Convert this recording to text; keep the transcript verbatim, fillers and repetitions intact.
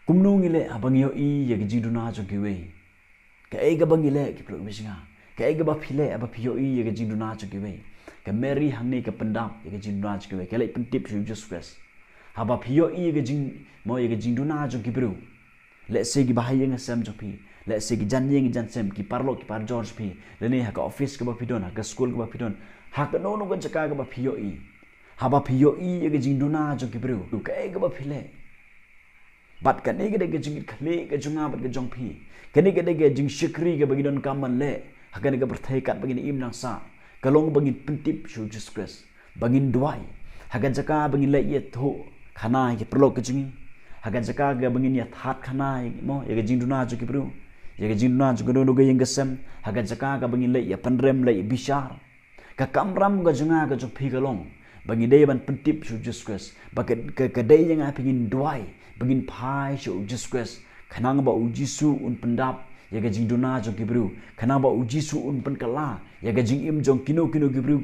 Kumno ngi leh haba ngi ïohi ïa ka jingduna jong kiwei? Kaei kaba ngi leh ki paralok ba shisha? Kaei kaba phi leh haba phi ïohi ïa ka jingduna jong kiwei? Ka Mary hangne ka pyndap ïa ka jingduna jong kiwei, ka leit pyntip sha u Jisu Khrist. Haba phi ïohi ïa ka jing, mo, ïa ka jingduna jong ki briew, lehse kiba ha ïing ha sem jong phi, lehse ki jan ïing ki jan sem, ki paralok ki parajor jong phi, lane ha ka office kaba phi don, ha ka skul kaba phi don, ha kano kano ka jaka kaba phi ïohi. Haba phi ïohi ïa ka jingduna jong ki briew, kaei kaba phi leh? Bad kane ka dei ka jingkitkhlieh ka jong nga bad ka jong phi. Kane ka dei ka jingshakri kaba ngi donkam ban leh ha kane ka pyrthei katba ngin im nang sah. Ka long ba ngin pyntip sha u Jisu Khrist, ba ngin duwai ha ka jaka ba ngin leit ïathuh khana ïa ki paralok ki jong ngi, ha ka jaka kaba ngin ïathuh khana ïa, mo, ïa ka jingduna jong ki briew, ïa ka jingduna jong kano kano ka ïing ka sem, ha ka jaka kaba ngin leit ïapynrem, leit ïabishar. Ka kamram ka jong nga ka jong phi ka long ba ngi dei ban pyntip sha u Jisu Khrist, ba ka, ka, ka dei ïa nga phi ngin duwai, ba ngin phai sha u Jisu Khrist, khnang ba u Jisu un pyndap ïa ka jingduna jong ki briew, khnang ba u Jisu un pynkylla ïa ka jingim jong kino kino ki briew